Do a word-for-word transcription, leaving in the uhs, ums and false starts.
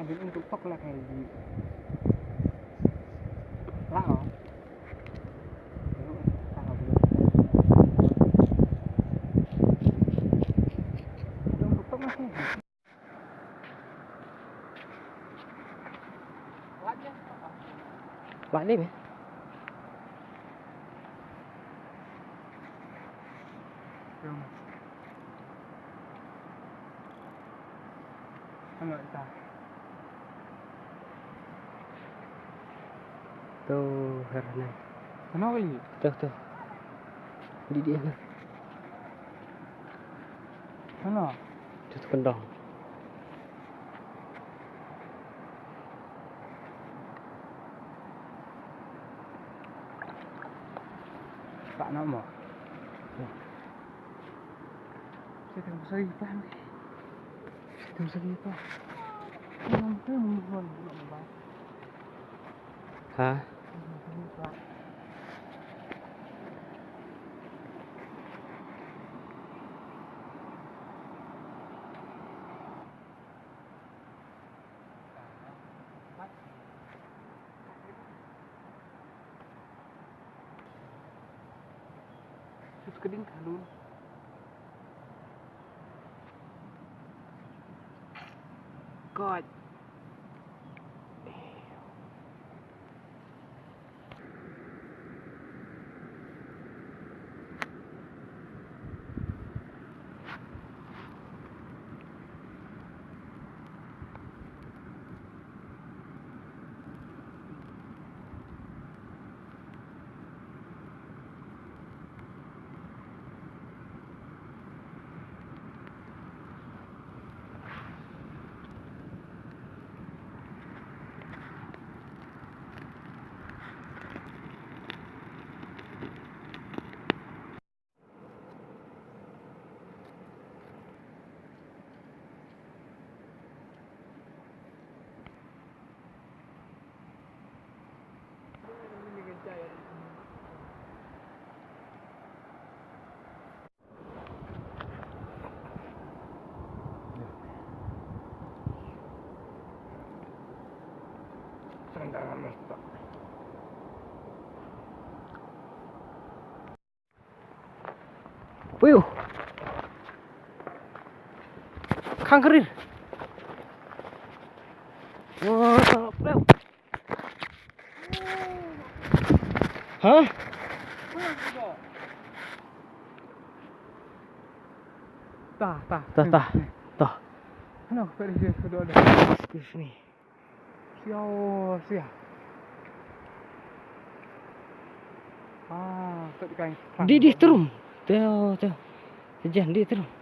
Tung tuk tok la kai di. Lah, oh. Tung tuk tok masih. Lah deh, meh. Ano ita? To, her na. Ano kali? To, to. Di dia na. Ano? To, to kendang. Tak nak mau. Saya tengok saya paham. Saya tengok saya paham. Ha? Sus keding kalun. God. Puyu. Khang karir. Wah, ha? Ta, ta. Ta, ta. Ta. No, very good. Excuse me. Siaw, siaw. Ah, kat kain. Di, di, terum. Teo, teo. Sejan, di, terum.